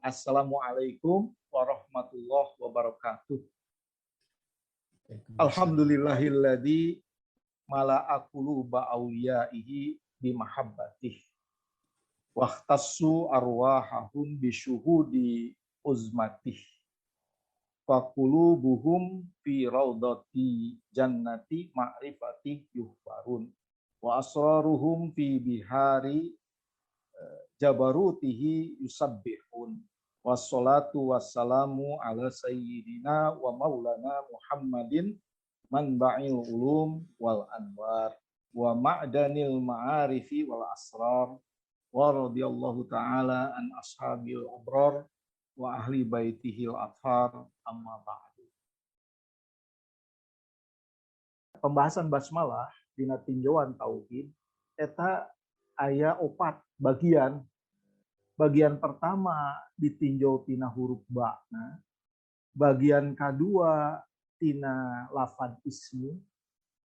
Assalamualaikum warahmatullahi wabarakatuh. Alhamdulillahilladzi mala'a quluba awliyaihi bimahabbatih wahtassu arwahahum bisyuhudi uzmatih faqulubuhum fi raudati jannati ma'rifati yuhbarun wa asraruhum fi bihari jabarutihi yusabbihun. Wassalatu wassalamu ala sayyidina wa maulana Muhammadin manba'il ulum wal anwar wa ma'danil ma'arifi wal asrar wa radiyallahu ta'ala an ashabil abrar wa ahli baitihil athar, amma ba'du. Pembahasan basmalah dina tinjauan tauhid eta aya 4 bagian. Bagian pertama ditinjau tina huruf ba, nah. Bagian kedua tina lafad ismi,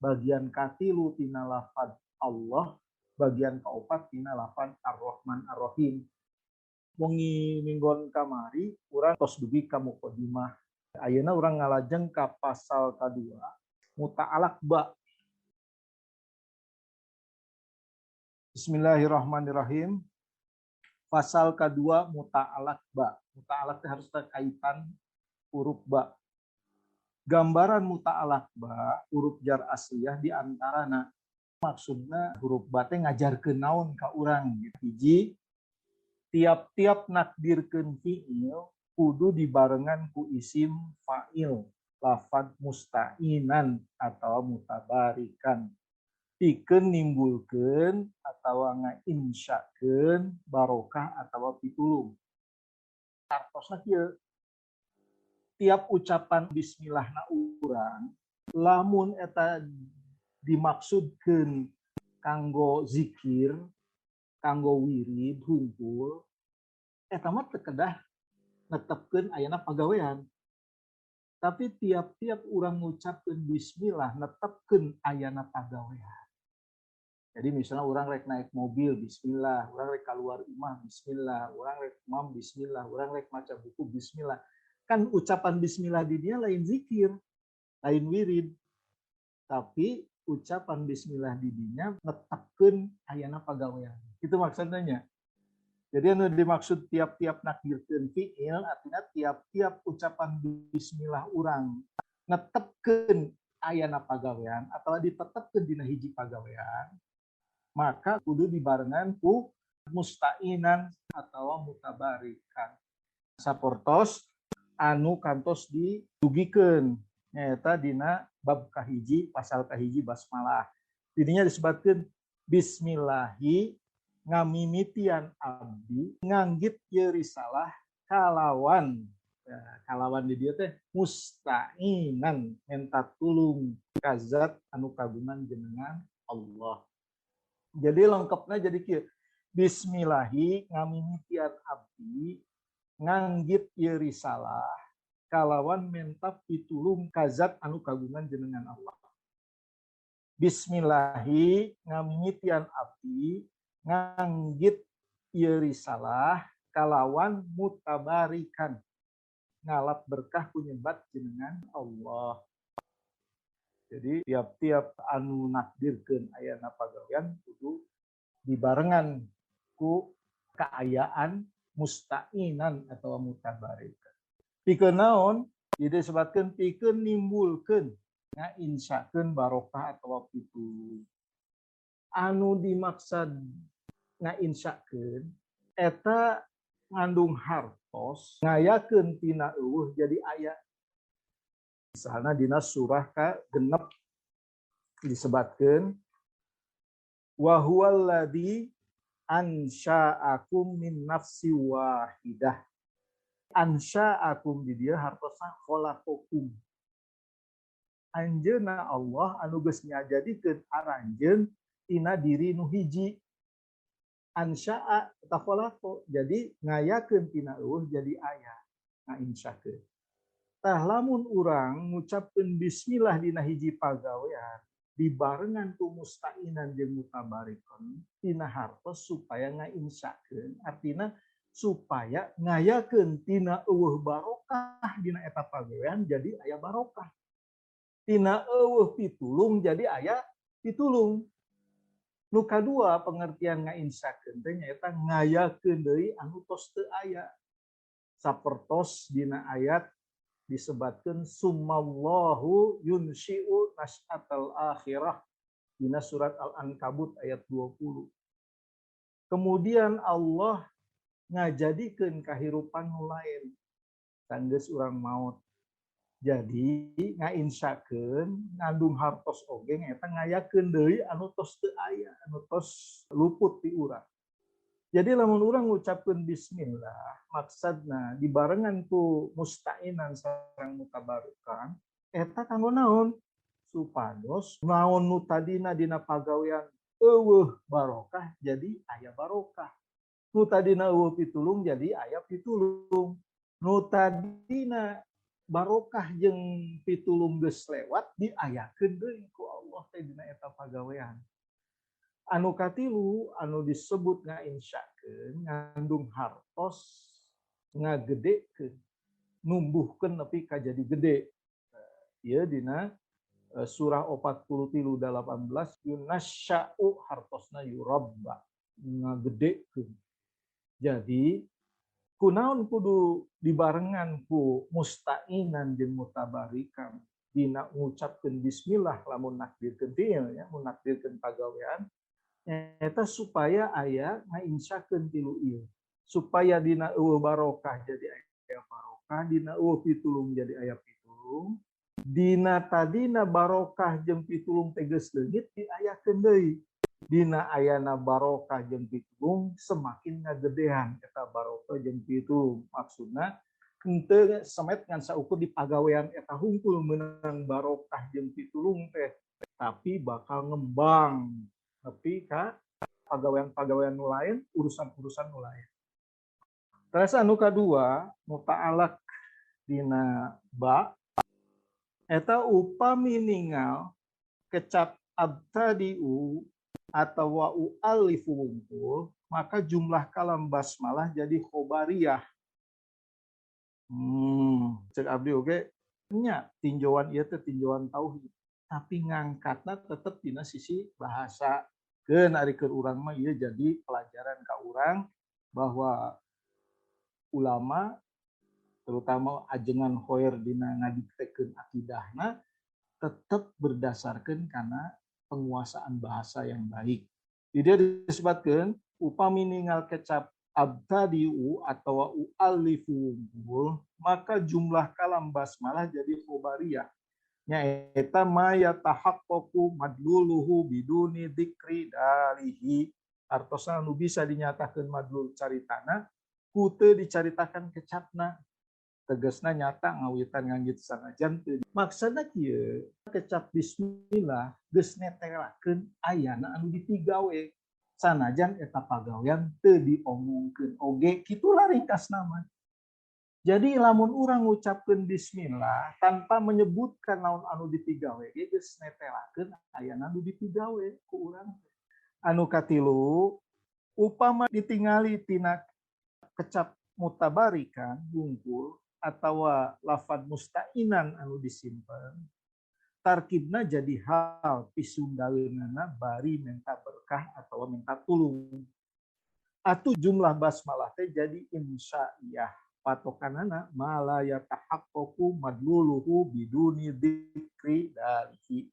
bagian katilu tina lafad Allah, bagian keopat tina lafad Ar-Rahman Ar-Rahim. Wengi minggon kamari urang tos dugi ka mukadimah. Ayeuna urang ngalajeng ka pasal kadua muta'alaq ba. Bismillahirrahmanirrahim. Pasal kedua muta'alaq ba. Muta'alaq teh harus terkaitan huruf ba. Gambaran muta'alaq ba huruf jar asliyah di antarana maksudna huruf ba teh ngajarkeun naon ka urang gitu. Hiji, tiap-tiap nakdirkeun fiil kudu dibarengan ku isim fa'il lafad musta'inan atau mutabarikan. Pikeun nimbulkeun atawa ngainsyakeun barokah atawa pitulung. Artosna kieu, tiap ucapan bismillahna urang lamun eta dimaksudkeun kanggo zikir, kanggo wirid hungkul, eta mah teu kedah netepkeun ayana pagawean. Tapi tiap-tiap urang ngucapkeun bismillah netepkeun ayana pagawean. Jadi misalnya orang rek naik mobil bismillah, orang rek keluar imah bismillah, orang rek mam bismillah, orang rek maca buku bismillah. Kan ucapan bismillah di dia lain zikir, lain wirid. Tapi ucapan bismillah di dinya netepkeun ayana pagawean. Itu maksudnya. Jadi anu dimaksud tiap-tiap nakdirkeun fiil artinya tiap-tiap ucapan bismillah urang netepkeun ayana pagawean atau ditetepkeun dina hiji pagawean, maka kudu dibarengan ku musta'inan atau mutabarikan. Saportos anu kantos didugikeun nyaeta dina bab kahiji pasal kahiji basmalah. Didinya disebutkeun bismillahi ngamimitian abdi nganggit ieu risalah kalawan. Ya, kalawan di dieu teh musta'inan menta tulung ka zat anu kagungan jenengan Allah. Jadi lengkapnya jadi kieu. Bismillahi ngamimitian abdi nganggit ieu risalah kalawan menta pitulung ka zat anu kagungan jenengan Allah. Bismillahi ngamimitian abdi nganggit ieu risalah kalawan mutabarikan ngalap berkah kunyebat jenengan Allah. Jadi tiap-tiap anu nakdirkeun ayana pagawean kudu dibarengan ku kaayaan musta'inan atau mutabarikan. Pikeun naon? Jadi disebutkeun pikeun nimbulkeun ngainsyakeun barokah atau pitulung. Anu dimaksad ngainsyakeun eta ngandung hartos ngayakeun tina eueuh jadi aya. Misalna dina surah ka 6 disebatkeun wa huwallazi ansha'akum min nafsi wahidah. Ansha'akum di dieu hartosna khalaqakum. Anjeunna Allah anu geus nyajadikeun aranjeun tina diri nu hiji. Ansya'a ta khalaqa, jadi ngayakeun tina eueuh jadi aya, ngainsyakeun. Tah lamun urang ngucapkeun bismillah dina hiji pagawean dibarengan ku musta'inan jeung mutabarikon tina hartos supaya ngainsyakeun, artina Supaya ngayakeun tina eueuh barokah dina eta pagawean jadi aya barokah. Tina eueuh pitulung jadi aya pitulung. Nu kadua pengertian ngainsyakeun teh nyaeta ngayakeun deui anu tos teu aya. Sapertos dina ayat disebatkeun summallahu yunsyi'u nasyatal akhirah dina surat Al-Ankabut ayat 20. Kemudian Allah ngajadikeun kahirupan nu lain sanggeus urang maot. Jadi ngainsyakeun ngandung hartos oge nyaeta ngayakeun deui anu tos teu aya, anu tos luput ti urang. Jadi lamun urang ngucapkeun bismillah, maksadna dibarengan ku musta'inan sareng mutabarukan, eta kanggo naon? Supados naon nu tadina dina pagawean eueuh barokah jadi aya barokah. Nu tadina eueuh pitulung jadi aya pitulung. Nu tadina barokah jeung pitulung geus lewat diayakeun deui ku Allah teh dina eta pagawean. Anu katilu anu disebut ngainsyakeun ngandung hartos ngagedekeun numbuhkeun nepi ka jadi gede. Ieu dina surah 43 18 yunasya'u hartosna yurabba ngagedekeun. Jadi kunaon kudu dibarengan ku musta'inan jeung mutabarikan dina ngucapkeun bismillah lamun nakdirkeun fiil ya, mun nakdirkeun pagawean eta supaya aya ngainsyakeun tilu ieu. Supaya dina eueuh barokah jadi aya barokah, dina eueuh pitulung jadi aya pitulung, dina tadina barokah jeung pitulung teh geus leungit diayakeun deui. Dina ayana barokah jeung pitulung semakin ngagedean eta barokah jeung pitulung. Maksudna henteu semet ngan saukur di pagawean eta hungkul meunang barokah jeung pitulung teh, tapi bakal ngembang nepi ka pagawean-pagawean nu lain, urusan-urusan nu lain. Terus anu kadua muta'alaq dina ba eta upami ningal kecap abtadiu atau wa'u alifu wungkul, maka jumlah kalam basmalah jadi khobariyah. Cek abdi oge nya tinjauan ieu teh tinjauan tauhid, tapi ngangkatna tetep dina sisi bahasa. Keun ari keur urang mah ieu jadi pelajaran ka urang bahwa ulama terutama ajengan khoir dina ngadiktekeun akidahna tetep berdasarkeun kana penguasaan bahasa yang baik. Di dia disebutkan upami ningal kecap abtadiu atau ualifu, maka jumlah kalam basmalah jadi khobariyah. Nyaeta ma yatahaqqaqu madluluhu biduni dzikri dalihi. Artosna nu bisa dinyatakeun madlul caritana ku teu dicaritakan kecapna. Tegasna nyata ngawitan nganggit sanajan teu. Maksudna kieu, kecap bismillah geus netelakeun ayana anu dipigawe. Sanajan eta pagawean teu diomongkeun oge, kitulah ringkasna mah. Jadi lamun urang ngucapkeun bismillah tanpa menyebutkan naon anu dipigawe ge geus netelakeun ayana anu dipigawe ku urang. Anu katilu, upama ditingali tina kecap mutabarikan bungkul atawa lafad musta'inan anu disimpen, tarkibna jadi hal pisundaeunana bari minta berkah atawa minta tulung. Atuh jumlah basmalah teh jadi insya'iyah. Patokanana ma la yatahaqqaqu madluluhu biduni dzikri dalihi.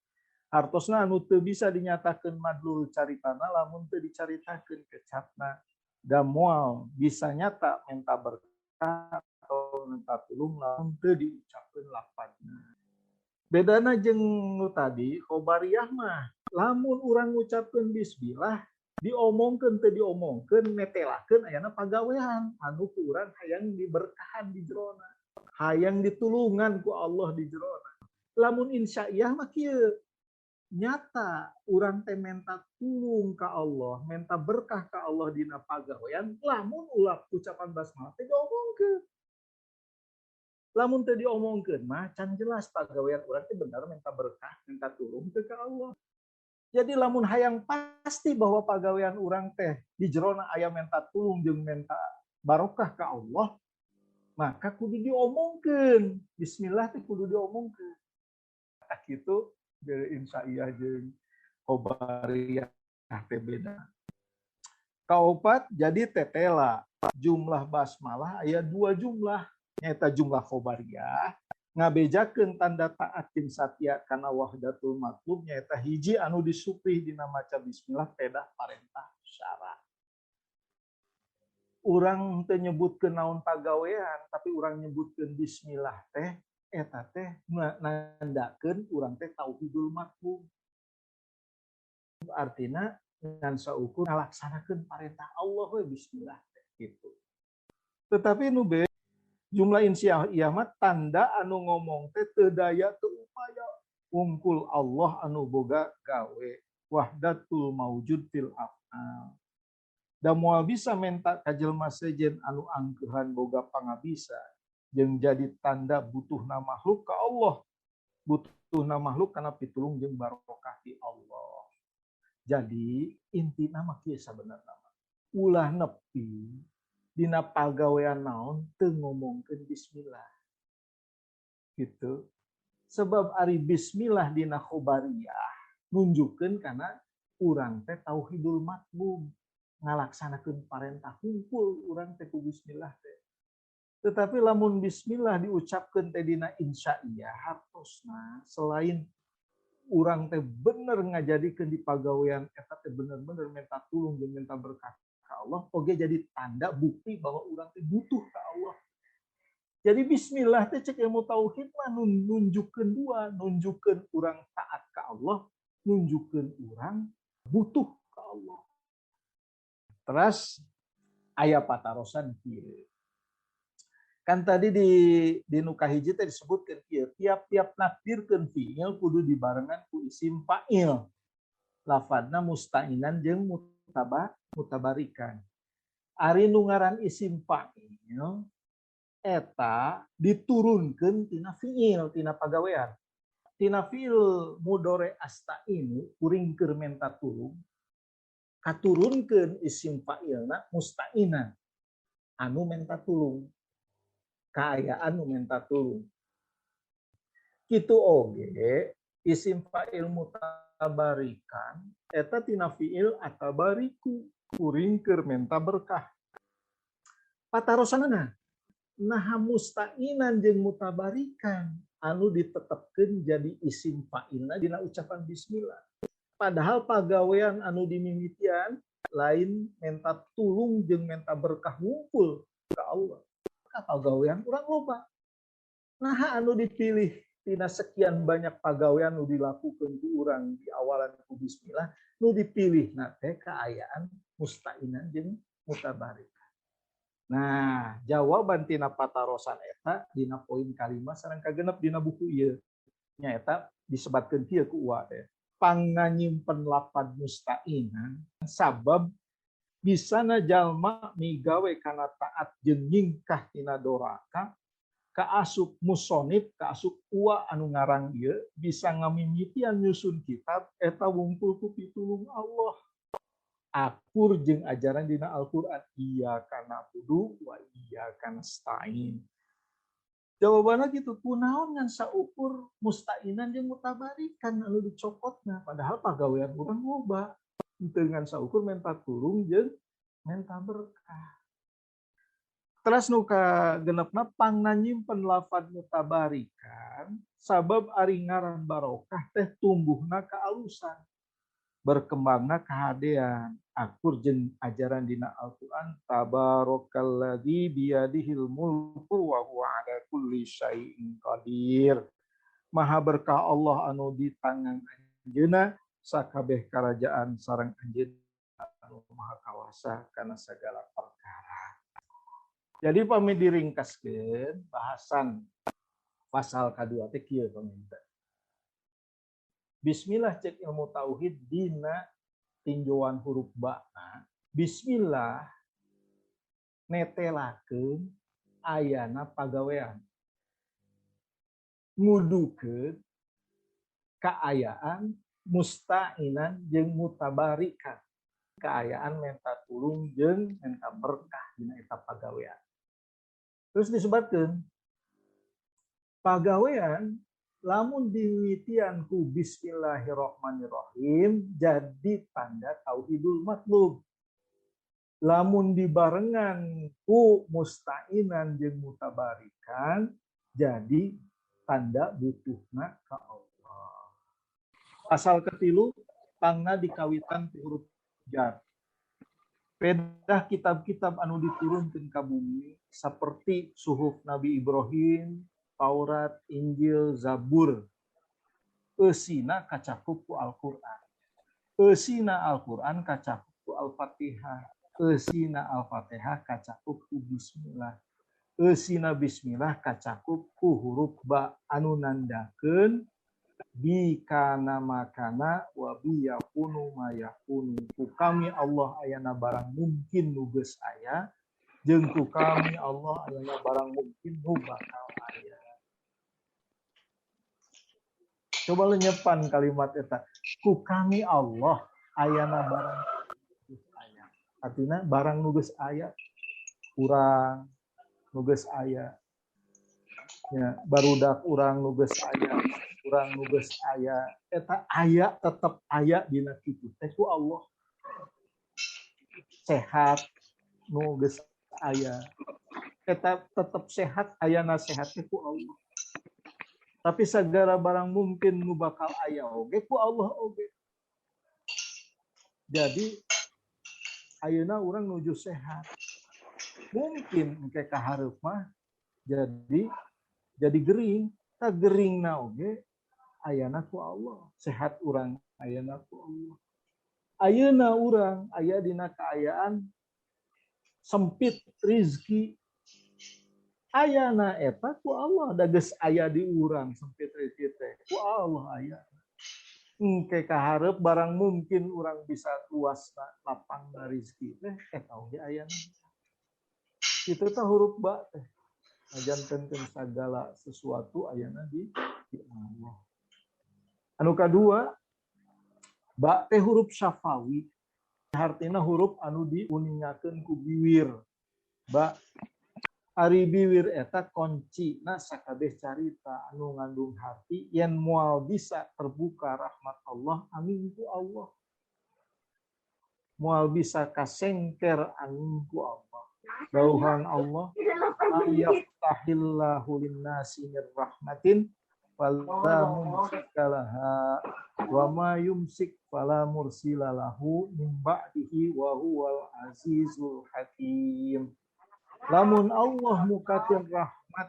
Hartosna anu teu bisa dinyatakeun madlul caritana lamun teu dicaritakeun kecapna. Da moal bisa nyata minta berkah atau minta tulung lamun teu diucapkeun lafadna. Bedana jeung nu tadi khobariyah mah lamun urang ngucapkeun bismillah diomongkeun teu diomongkeun netelakeun ayana pagawean anu ku urang hayang diberkahan di jerona, hayang ditulungan ku Allah di jerona. Lamun insya'iyah mah kieu, nyata urang teh menta tulung ka Allah, menta berkah ka Allah dina pagawean lamun ulah ucapan basmalah teh diomongkeun. Lamun teu diomongkeun mah can jelas pagawean urang teh bener menta berkah, menta tulung teu ka Allah. Jadi lamun hayang pasti bahwa pagawean urang teh di jerona aya menta tulung jeung menta barokah ka Allah, maka kudu diomongkeun. Bismillah teh kudu diomongkeun. Tah kitu dari insyaallah jeung khobariyah teh beda. Kaopat jadi tetela jumlah basmalah aya dua jumlah, nyaeta jumlah khobariyah ngabejakeun tanda taat jeung satia kana wahdatul matlub, nyaeta hiji anu disuprih dina maca bismillah pedah parentah syara. Urang teu nyebutkeun naon pagawean, tapi urang nyebutkeun bismillah teh eta teh nandakeun urang teh tauhidul matlub. Artina ngan saukur ngalaksanakeun parentah Allah we bismillah teh gitu. Tetapi nu be jumlah insyaallah mah tanda anu ngomong teh teu daya teu upaya wungkul Allah anu boga gawe wahdatul maujud fil af'al. Da moal bisa menta ka jelema sejen anu angkeuhan boga pangabisa jeung jadi tanda butuhna makhluk ka Allah, butuhna makhluk kana pitulung jeung barokah ti Allah. Jadi intina mah kieu sabenerna mah. Ulah nepi dina pagawean naon teu ngomongkeun bismillah. Gitu. Sebab ari bismillah dina khobariyah nunjukkeun kana urang teh tauhidul matlub, ngalaksanakeun parentah hungkul urang teh ku bismillah teh. Tetapi lamun bismillah diucapkeun teh dina insyaallah hartosna selain urang teh bener ngajadikeun di pagawean eta teh bener-bener minta tulung jeung minta berkah ka Allah, oge jadi tanda bukti bahwa urang teh butuh ka Allah. Jadi bismillah teh cek ilmu tauhid mah nunjukkeun dua, nunjukkeun urang taat ka Allah, nunjukkeun urang butuh ka Allah. Terus aya patarosan kieu. Kan tadi di nu kahiji teh disebutkeun kieu, tiap-tiap nakdirkeun fiil kudu dibarengan ku isim fa'il. Lafadna musta'inan jeung mutabarikan. Ari nu ngaran isim fa'il eta diturunkeun tina fiil, tina pagawean. Tina fiil mudore asta'inu kuring keur menta tulung, katurunkeun isim fa'ilna musta'inan anu menta tulung. Kaayaan nu menta tulung. Kitu oge isim fa'il mutabarikan eta tina fiil atabariku kuring keur menta berkah. Patarosanana naha musta'inan jeung mutabarikan anu ditetepkeun jadi isim fa'ilna dina ucapan bismillah. Padahal pagawean anu dimimitian lain menta tulung jeung menta berkah ngumpul ka Allah. Pagawean urang loba. Naha anu dipilih tina sekian banyak pagawean nu dilakukeun ku urang di awalan ku bismillah, nu dipilih na teh kaayaan musta'inan jeung mutabarikan. Nah, jawaban tina patarosan eta dina poin kalima sareng kagenep dina buku ieu. Nyaeta disebatkeun kieu ku Uwa teh. Panganyimpen lapad musta'inan sabab bisana jalma migawe kana taat jeung nyingkah tina doraka kaasup musonib kaasup Uwa anu ngarang ieu bisa ngamimitian nyusun kitab eta wungkul ku pitulung Allah akur jeung ajaran dina Al-Qur'an iyyaka na'budu wa iyyaka nasta'in. Jawabanna kitu kunaon ngan saukur musta'inan jeung mutabarikan anu dicokotna padahal pagawean urang loba. Dengan saukur menta tulung jeung menta berkah. Terus nu kagenepna pangna nyimpen lafad mutabarikan sabab ari ngaran barokah teh tumbuhna kaalusan, berkembangna kahadean. Akur jeung ajaran dina Al-Qur'an tabarakalladzi biyadihil mulku wa huwa ala kulli syai'in qadir. Maha berkah Allah anu di tangan anjeunna sakabeh karajaan sareng anjeunna anu maha kawasa kana sagala perkara. Jadi pami diringkaskeun bahasan pasal kadua teh kieu paminta. Bismillah cek ilmu tauhid dina tinjauan huruf ba. Bismillah netelakeun ayana pagawean. Ngudukeun kaayaan musta'inan jeung mutabarikan. Kaayaan menta tulung jeung menta berkah dina eta pagawean. Terus disebutkeun pagawean lamun dimimitian ku bismillahirrahmanirrahim jadi tanda tauhidul matlub. Lamun dibarengan ku musta'inan jeung mutabarikan jadi tanda butuhna ka Allah. Pasal ketilu pangna dikawitan ku huruf jar. Pedah kitab-kitab anu diturunkeun ka bumi seperti suhuf Nabi Ibrahim, Taurat, Injil, Zabur. Eusina kacakup ku Al-Qur'an. Eusina Al-Qur'an kacakup ku Al-Fatihah. Eusina Al-Fatihah kacakup ku bismillah. Eusina bismillah kacakup ku huruf ba anu nandakeun bi kana makana wa bi yakunu ma yakunu. Ku kami Allah ayana barang mungkin nu geus aya jeung ku kami Allah ayana barang mungkin nu bakal aya. Coba lenyepan kalimat eta. Ku kami Allah ayana barang geus aya. Artinya barang nu geus aya urang nu geus aya. Ya, barudak urang nu geus aya, urang nu geus aya. Eta aya tetep aya dina kitu teh ku Allah. Sehat nu geus aya. Eta tetep sehat ayana sehat teh ku Allah. Tapi segala barang mungkin nu bakal aya oge ku Allah oge. Jadi ayeuna urang nuju sehat. Mungkin engke ka hareup mah jadi gering, ta geringna oge ayana ku Allah. Sehat urang ayana ku Allah. Ayeuna urang aya dina kaayaan sempit rizki. Ayana eta ku Allah, da geus aya di urang sempit rezeki teh ku Allah aya. Engke kahareup barang mungkin urang bisa luas lapang rezeki teh eta oge ayana. Kitu teh huruf ba teh. Ngajantenkeun sagala sesuatu ayana di Allah. Anu kadua ba teh huruf syafawi, hartina huruf anu diuningakeun ku biwir. Ba ari biwir eta koncina sakabeh carita anu ngandung hati yen moal bisa terbuka rahmat Allah angin ku Allah. Moal bisa kasengker angin ku Allah. Dauhan Allah yaftahillahu linnasi mir rahmatin fala mumsika laha wa ma yumsik fala mursila lahu min ba'dihi wa huwal azizul hakim. Lamun Allah mukakeun rahmat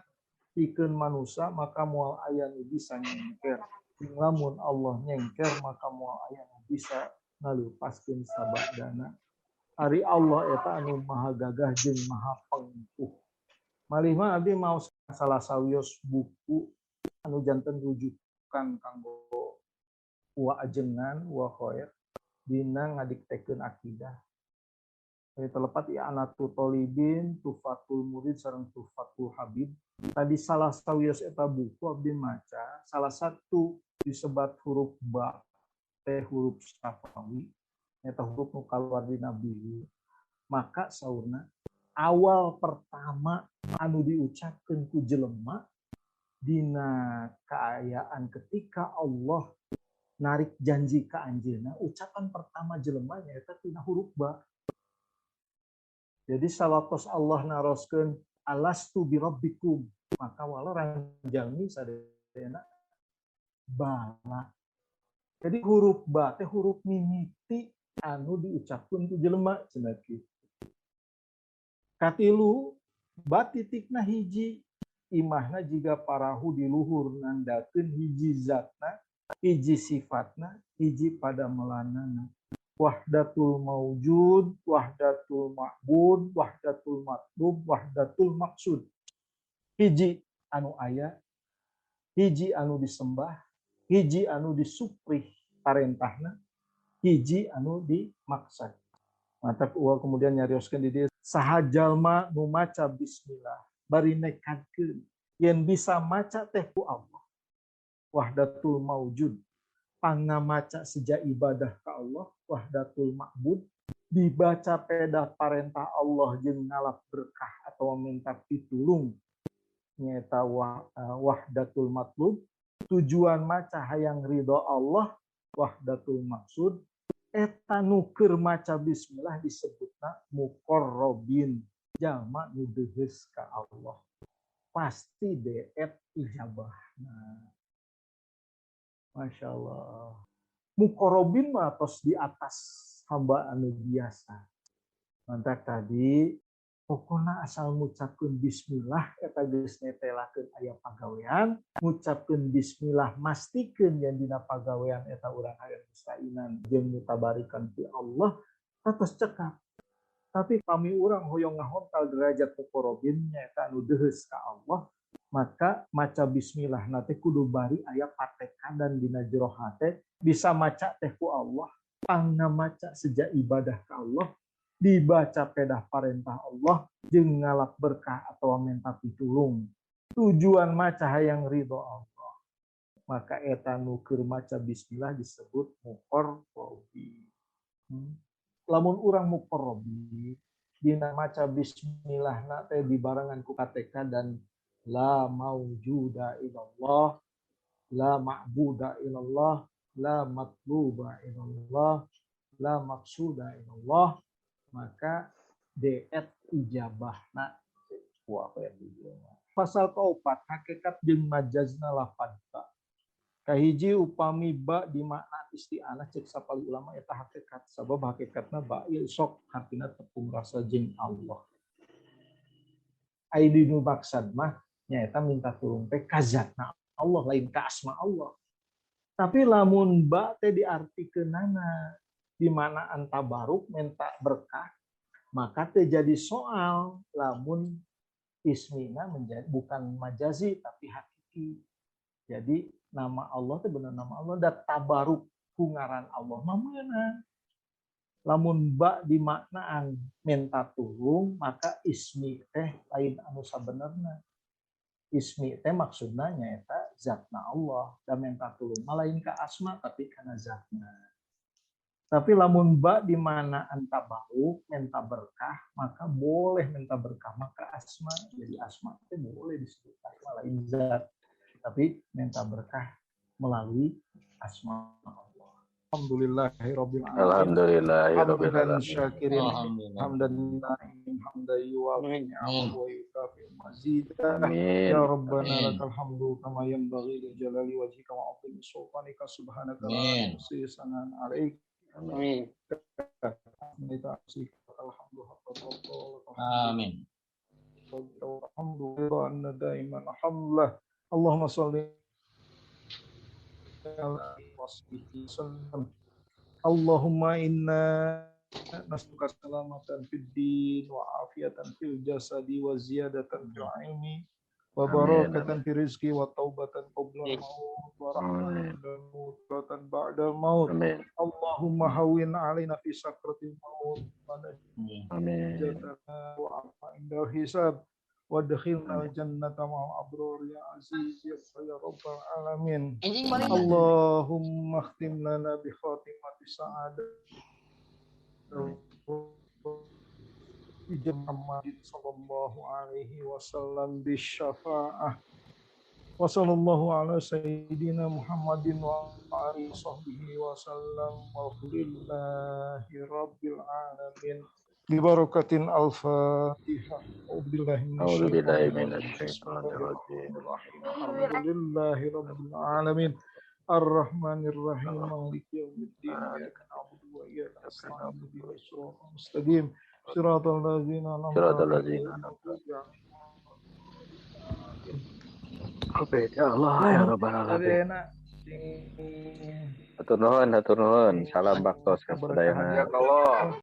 pikeun manusia maka moal aya nu bisa nyengker. Lamun Allah nyengker maka moal aya nu bisa ngalupaskeun sabadana. Ari Allah eta anu maha gagah jeung maha pengpuh. Malih mah abdi mau salah sawios buku anu janten rujukan kanggo wa ajengan wa khair dina ngadiktekeun akidah. Jadi terlepat ya Anatu Tolibin, Tufatul Murid, sareng Tufatul Habib. Tadi salah sawios eta buku abdi maca, salah satu disebat huruf ba teh huruf syafawi, eta huruf nu kaluar dina biwir. Maka saurna awal pertama anu diucapkeun ku jelema dina kaayaan ketika Allah narik janji ka anjeunna, ucapan pertama jelema nyaeta tina huruf ba. Jadi sawatos Allah naroskeun alastu birabbikum, maka wala jalmi sadayana bala. Jadi huruf ba teh huruf mimiti anu diucapkeun ku jelema cenah kitu. Katilu ba titikna hiji, imahna jiga parahu di luhur nandakeun hiji zatna, hiji sifatna, hiji padamelanana. Wahdatul maujud, wahdatul ma'bud, wahdatul matlub, wahdatul maksud. Hiji anu aya, hiji anu disembah, hiji anu disuprih parentahna, hiji anu dimaksad. Mata uwa kemudian nyarioskeun di dieu saha jalma nu maca bismillah bari nekadkeun yen bisa maca teh ku Allah. Wahdatul maujud, pangamaca sejak ibadah ka Allah, wahdatul ma'bud, Dibaca pedah parentah Allah jeung ngalap berkah atau minta pitulung nyaeta wahdatul matlub, tujuan maca hayang ridho Allah wahdatul maksud, eta nu keur maca bismillah disebutna muqarrabin, jalma nu deuheus ka Allah, pasti deet ijabah. Nah, Masya Allah, muqarrabin mah tos di atas hamba anu biasa. Mantak tadi pokona asal ngucapkeun bismillah eta geus netelakeun aya pagawean, ngucapkeun bismillah mastikeun yen dina pagawean eta urang hayang mustainan jeung mutabarikan ti Allah, tos cekap. Tapi kami urang hoyong ngahontal derajat muqarrabin nyaeta anu deuheus ka Allah, maka maca bismillah na teh kudu bari aya patekadan dina jero hate bisa maca teh ku Allah, pangamaca sejak ibadah ke Allah, dibaca pedah parentah Allah jeung ngalap berkah atau minta pitulung, tujuan maca hayang ridho Allah, maka eta nu keur maca bismillah disebut muqarrabin. Lamun urang muqarrabin dina maca bismillah na teh dibarengan ku KTK dan la maujuda illallah, la ma'buda illallah, la matluba illallah, la maksuda illallah, maka deet ijabah na. Wah, apa yang pasal keopat, hakikat jeung majazna lafad ba. Kahiji, upami ba di makna isti'anah, cek sapali ulama eta hakikat, sabab hakikatna ba ieu sok hartina tepung rasa jeung Allah. Ai dinu maksad mah nyaeta minta tulung teh ka zatna Allah, lain ka asma Allah. Tapi lamun ba teh diartikeunana di mana antabaruk minta berkah, maka teh jadi soal lamun ismina menjadi bukan majazi tapi hakiki. Jadi nama Allah teh bener nama Allah dan tabaruk ku ngaran Allah mah meunang. Lamun ba dimaknaan minta tulung, maka ismi teh lain anu sabenerna. Ismi teh maksudna nyaeta zatna Allah, dan minta tulung mah lain ka asma tapi kana zatna. Tapi lamun ba di mana antabaruk minta berkah, maka boleh minta berkah maka asma. Jadi asma itu boleh disebut asma, lain zat. Tapi minta berkah melalui asma Allah. Alhamdulillahirabbil alamin. Alhamdulillahirabbil Hamdan alamin. Syakirin Alhamdulillah. Hamdan na'im hamdan yuwafi ni'amahu wa yukafi mazidah. Amin. Ya Rabbana Amin. Lakal hamdu kama yanbaghi li jalali wajhika wa 'azimi sultanika, subhanaka la Amin. nuhsi sanaan 'alaik. Amin. Alhamdu haqqa taqwa. Amin. Alhamdulillah anna daiman alhamdulillah. Allahumma shalli ala wasbihi sallam. Allahumma inna nas'aluka salamatan fid din wa afiatan fil jasadi wa ziyadatan fil ilmi wa Amin, barakatan fi rizqi wa taubatan qabla al-maut wa rahmatan ba'da al-maut. Amin. Allahumma hawwin alaina fi sakratil maut wa Amin. Amin. najatana wa afa indal hisab wa adkhilna al-jannata ma'al abrar ya aziz ya ya rabbal alamin. Anjing balik. Allahumma khtim lana bi khatimati sa'adah bi Muhammad sallallahu alaihi wasallam bi syafa'ah wa sallallahu ala sayyidina Muhammadin wa alihi sahbihi wa sallam, walhamdulillahi rabbil alamin, bi barakatin al-Fatihah. A'udzu A'udzu billahi minasyaitonir minasyaitonir rajim. Alhamdulillahi rabbil alamin. Ar-Rahmanir Rahim, Maliki yaumiddin, iyyaka na'budu wa iyyaka nasta'in, ihdinas siratal mustaqim, siratal ladzina an'amta Siratal 'alaihim ladzina an'amta ghairil Oke, ya Allah ya Rabbal alamin. Amin. Hatur nuhun, hatur nuhun. Salam baktos ka Keberkahan. sadayana. Ya Allah.